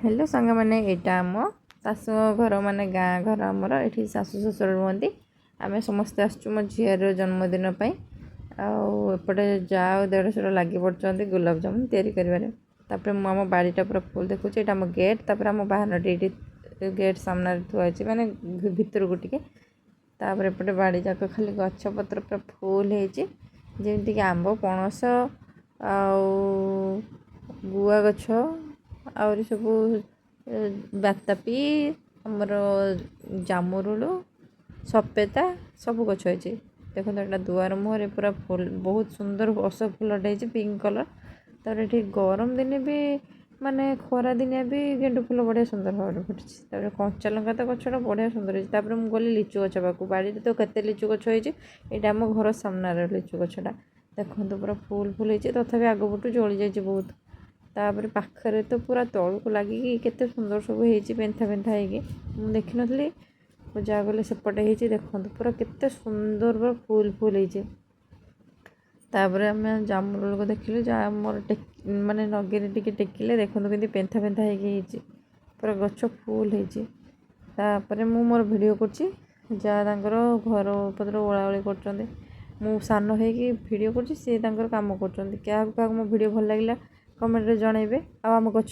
Hello ସାଙ୍ଗମାନେ, ଏଇଟା ଆମ ଶାଶୁଙ୍କ ଘର, ମାନେ ଗାଁ ଘର ଆମର। ଏଠି ଶାଶୁ ଶ୍ୱଶୁର ରୁହନ୍ତି। ଆମେ ସମସ୍ତେ ଆସିଛୁ ମୋ ଝିଅର ଜନ୍ମଦିନ ପାଇଁ। ଆଉ ଏପଟେ ଯା ଆଉ ଦେଢ଼ଶୁର ଲାଗି ପଡ଼ୁଛନ୍ତି ଗୋଲାପଜାମୁନ ତିଆରି କରିବାରେ। ତାପରେ ମୁଁ ଆମ ବାଡ଼ିଟା ପୁରା ଫୁଲ୍ ଦେଖୁଛି। ଏଇଟା ଆମ ଗେଟ୍। ତାପରେ ଆମ ବାହାନଟି ଏଇଠି ଗେଟ୍ ସାମ୍ନାରେ ଥୁଆ ହେଇଛି, ମାନେ ଭିତରକୁ ଟିକେ। ତାପରେ ଏପଟେ ବାଡ଼ି ଯାକ ଖାଲି ଗଛ ପତ୍ର ପୁରା ଫୁଲ୍ ହେଇଛି, ଯେମିତିକି ଆମ୍ବ, ପଣସ ଆଉ ଗୁଆ ଗଛ, ଆହୁରି ସବୁ ବାତାପି, ଆମର ଜାମୁରୋଳ, ସପେତା, ସବୁ ଗଛ ହେଇଛି। ଦେଖନ୍ତୁ, ଏଇଟା ଦୁଆର ମୁହଁରେ ପୁରା ଫୁଲ, ବହୁତ ସୁନ୍ଦର ଅଶୋକ ଫୁଲଟେ ହେଇଛି, ପିଙ୍କ କଲର୍। ତାପରେ ଏଠି ଗରମ ଦିନେ ବି, ମାନେ ଖରା ଦିନିଆ ବି ଗେଣ୍ଡୁ ଫୁଲ ବଢ଼ିଆ ସୁନ୍ଦର ଭାବରେ ଫୁଟିଛି। ତାପରେ କଞ୍ଚା ଲଙ୍କା ତ ଗଛଟା ବଢ଼ିଆ ସୁନ୍ଦର ହେଇଛି। ତାପରେ ମୁଁ ଗଲି ଲିଚୁ ଗଛ ପାଖକୁ। ବାଡ଼ିରେ ତ କେତେ ଲିଚୁ ଗଛ ହେଇଛି। ଏଇଟା ଆମ ଘର ସାମ୍ନାରେ ଲିଚୁ ଗଛଟା। ଦେଖନ୍ତୁ, ପୁରା ଫୁଲ ଫୁଲ ହେଇଛି, ତଥାପି ଆଗ ପଟୁ ଜଳି ଯାଇଛି ବହୁତ। ତାପରେ ପାଖରେ ତ ପୁରା ତଳକୁ ଲାଗିକି କେତେ ସୁନ୍ଦର ସବୁ ହେଇଛି, ପେନ୍ଥା ପେନ୍ଥା ହେଇକି। ମୁଁ ଦେଖିନଥିଲି, ଯାହା ଗଲେ ସେପଟେ ହେଇଛି। ଦେଖନ୍ତୁ, ପୁରା କେତେ ସୁନ୍ଦର, ପୁରା ଫୁଲ ଫୁଲ ହେଇଛି। ତାପରେ ଆମେ ଜାମୁରୋଳକୁ ଦେଖିଲୁ, ଯାହା ମୋର ମାନେ ନଗେରେ ଟିକେ ଟେକିଲେ। ଦେଖନ୍ତୁ, କେମିତି ପେନ୍ଥା ପେନ୍ଥା ହେଇକି ହେଇଛି, ପୁରା ଗଛ ଫୁଲ ହେଇଛି। ତାପରେ ମୁଁ ମୋର ଭିଡ଼ିଓ କରୁଛି, ଯାହା ତାଙ୍କର ଘର ପତ୍ର ଓଳାଓଳି କରୁଛନ୍ତି। ମୁଁ ସାନ ହେଇକି ଭିଡ଼ିଓ କରୁଛି, ସିଏ ତାଙ୍କର କାମ କରୁଛନ୍ତି। କାହାକୁ କାହାକୁ ମୋ ଭିଡ଼ିଓ ଭଲ ଲାଗିଲା, କମେଣ୍ଟରେ ଜଣାଇବେ। ଆଉ ଆମ ଗଛ